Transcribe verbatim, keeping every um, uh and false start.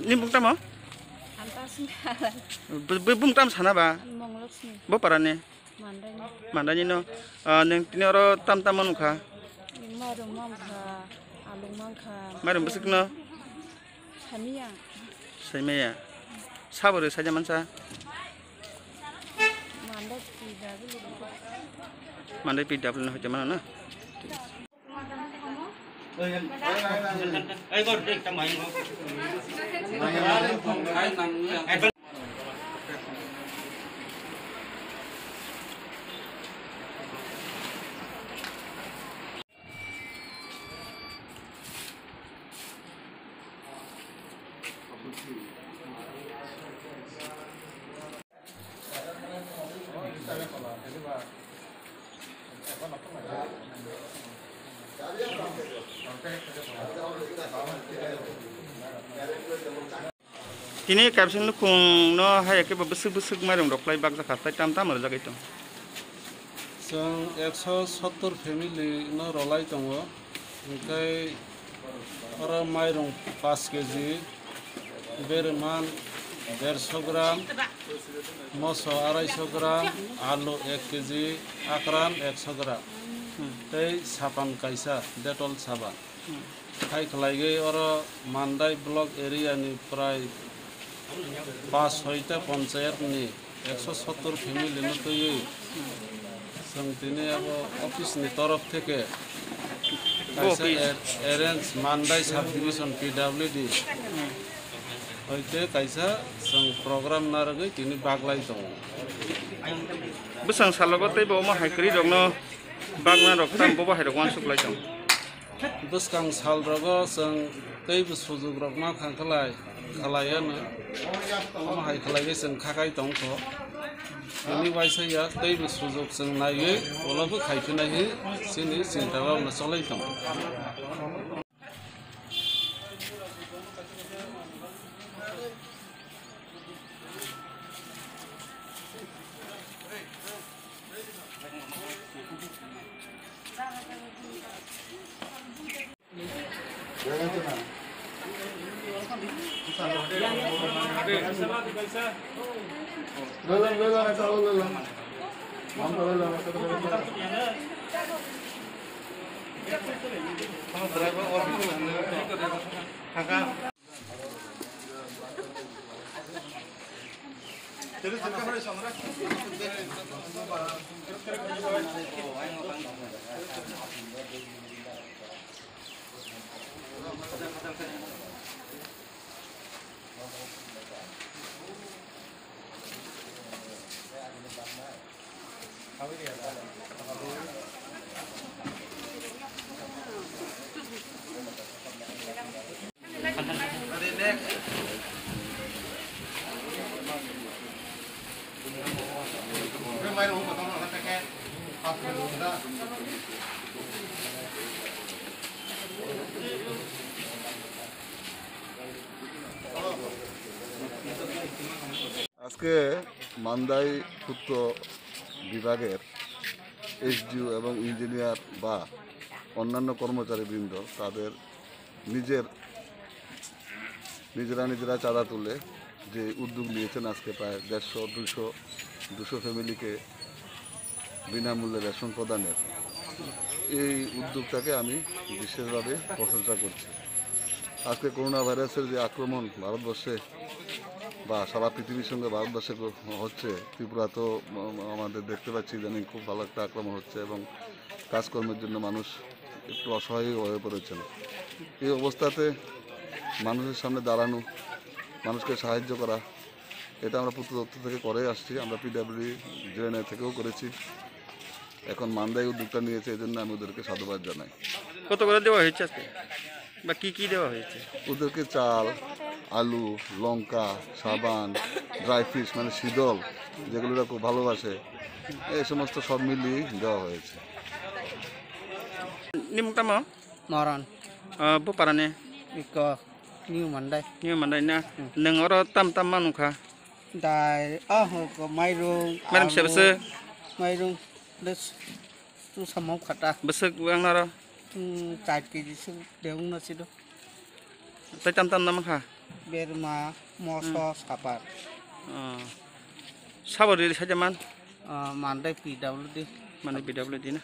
Ni bung tamo? Ang ta sini. Bu-, bu-, bung tam sana ba? Mongloksmi. Bo para ni? Mandai ni. Mandai ni no. Ah, neng tini oro tam tam manu kha? Mairum mang kha, alung mang kha. Mairum bwswk no? Samiya. Saimaya. Sabore saja mansa? Mandai pida bili. Mandai pida bili no hoite mano na? Tini kaisa nukhung no hai khe bo bwswk bwswk mairum rok khlai bakjak kha, tai tam tam rwjagwi tong. Chwng ekso sottor family no rwlai tongo, hwnkhe oro mairum paanch kg, berman derso gram, moso araiso gram, alu ek kg, akran ekso gram, tei sapan kaisa, Dettol sapan. Hai khlaigwi oro Mandai block area ni prai paanch soita ponchayat ni ekso sottor family no twiwi chwng tini abo office ni torof theke kaisa office. Ar-, arrange Mandai subdivision P W D hoite kaisa chwng program narwgwi tini baglai tongo. Bwswng salogo tei bo omo hai kwrwi rokno bagna rok tam bobo hai rok uansuk lai tong. Bwskang sal rogo chwng teibo sujuk rok ma khang khlai, khlai ano. Omo hai khlaiwi chwng kha khai tong kho. Tini waisa ya teibo sujuk chwng naiwi ulo bo khai phinai hi chini chinta bhabna cholai tong. আজকে মান্দাই পূর্ত বিভাগের এসডিও এবং ইঞ্জিনিয়ার বা অন্যান্য কর্মচারীবৃন্দ তাদের নিজের, নিজেরা নিজেরা চাঁদা তুলে যে উদ্যোগ নিয়েছেন আজকে প্রায় দেড়শো, দুশো, দুশো ফ্যামিলিকে বিনামূল্যে রেশন প্রদানের এই উদ্যোগটাকে আমি বিশেষভাবে প্রশংসা করছি। আজকে করোনা ভাইরাসের যে আক্রমণ ভারতবর্ষে বা সারা পৃথিবীর সঙ্গে ভারতবর্ষে ক-, হচ্ছে, ত্রিপুরা তো, উম, আমাদের দেখতে পাচ্ছি ইদানিং খুব ভালো একটা আক্রমণ হচ্ছে এবং কাজকর্মের জন্য মানুষ একটু অসহায় হয়ে পড়েছেন। এই অবস্থাতে মানুষের সামনে দাঁড়ানো, মানুষকে সাহায্য করা, এটা আমরা পূর্ত দপ্তর থেকে করে আসছি, আমরা পিডাব্লিউডি জেএনএ থেকেও করেছি। এখন মান্দাই উদ্যোগটা নিয়েছে, এই জন্য আমি ওদেরকে সাধুবাদ জানাই। কত করে দেওয়া হয়েছে আজকে, বা কি কি দেওয়া হয়েছে? ওদেরকে চাল, আলু, লঙ্কা, সাবান, ড্রাই ফিশ মানে শীতল, যেগুলো ওরা খুব ভালোবাসে, এই সমস্ত সব মিলিয়ে দেওয়া হয়েছে। Nimung tamo? Moron. Ah, bo parani? Iko, New Mandai. New Mandai na? Hmm. Nung oro tam tam manukha? Dai, ah, ko mairung, mairung alu, sebese? Mairung, des, tu samau khata. Besek wang naro? Hmm, char K G se, deung na sido. Tai tam tam namakha? Berma, moso, hmm, sapar. Ah. Sabo rili saja man? Ah, Mandai P W D. Mandai P W D na?